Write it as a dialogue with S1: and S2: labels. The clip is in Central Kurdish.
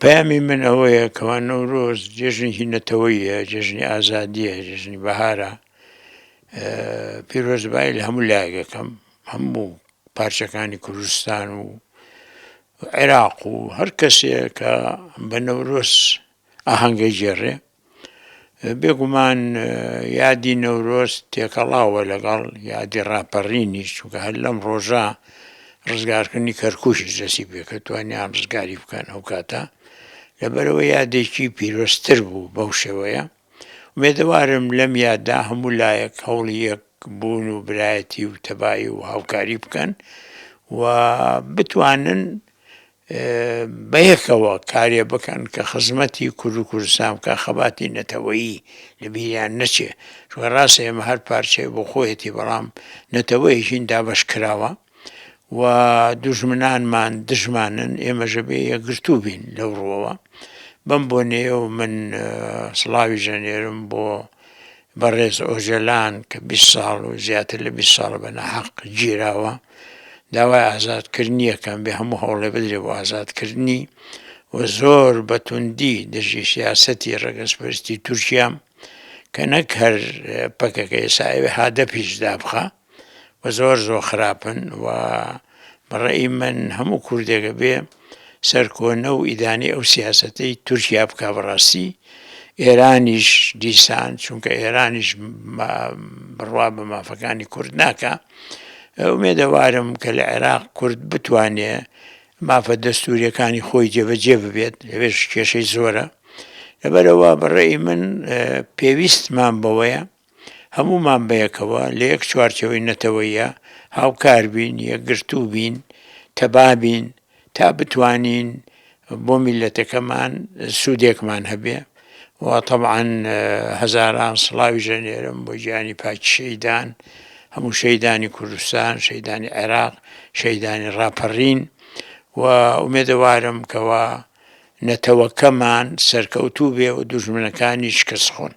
S1: پەیامی من ئەوەیە کەوا نەورۆز جێژنێکی نەتەوەیە، جێژنی ئازادیە، جێژنی بەهارە. پیرۆزبایی لە هەموو لایەکەکەم، هەموو پارچەکانی کوردستان و عێراق و هەر کەسێ کە بە نەورۆز ئاهەنگە گێڕێ. بێگومان یادی نەورۆز تێکەڵاوە لەگەڵ یادی ڕاپەڕینیش، چونکە هەر لەم ڕۆژە ڕزگارکردنی کەرکووکیش دەستی پێکرد، توانیان ڕزگاری بکەن ئەو کاتە، لەبەرئەوە یادێکی پیرۆزتر بوو بەو شێوەیە. ئومێدەوارم لەم یادە هەموو لایەک هەوڵی یەک بوون و برایەتی و تەبایی و هاوکاری بکەن و بتوانن بەیەکەوە کارێ بکەن کە خزمەتی کورد و کوردستان بکا، خەباتی نەتەوەیی لە بیریان نەچێ، چونکە ڕاستە ئێمە هەر پارچەیە بۆ خۆیەتی بەڵام نەتەوەیەکین دابەش کراوە و دوژمنانمان دژمانن، ئێمەش ئەبێ یەکگرتوو بین لەو ڕووەوە. بەم بۆنەیەوە من سڵاویش ئەنێرم بۆ بەڕێز ئۆجەلان کە 20 ساڵ و زیاتر لە 20 ساڵە بە ناحەق گیراوە، داوای ئازادکردنی ئەکەم، بێ هەموو هەوڵێ بدرێ بۆ ئازادکردنی و زۆر بە توندی دژی سیاسەتی ڕەگەزپەرستی تورکیام کە نەک هەر پەکەکە ئێستا ئەوێ هادەپیش دابخا و زۆر زۆر خراپن و بەڕێی من هەموو کوردێکە بێ سەرکۆنە و ئیدانەی ئەو سیاسەتەی تورکیا بکا. بەڕاستی ئێرانیش دیسان، چونکە ئێرانیش بڕوا بە مافەکانی کورد ناکا. ئومێدەوارم کە لە عێراق کورد بتوانێ مافە دەستوریەکانی خۆی جێبەجێ ببێت، لەوێش کێشەی زۆرە. لەبەرەوە بەڕێی من پێویستمان بەوەیە هەموومان بەیەکەوە لە یەک چوارچێوەی نەتەوەیە هاوکار بین، یەکگرتوو بین، تەبا بین تا بتوانین بۆ میللەتەکەمان سوودێکمان هەبێ و تەبعەن هەزاران سڵاویش ئەنێرم بۆ گیانی پاکی شەهیدان، هەموو شەهیدانی کوردستان، شەهیدانی عێراق، شەهیدانی ڕاپەڕین و ئومێدەوارم کەوا نەتەوەکەمان سەرکەوتوو بێ و دوژمنەکانی شکست خۆن.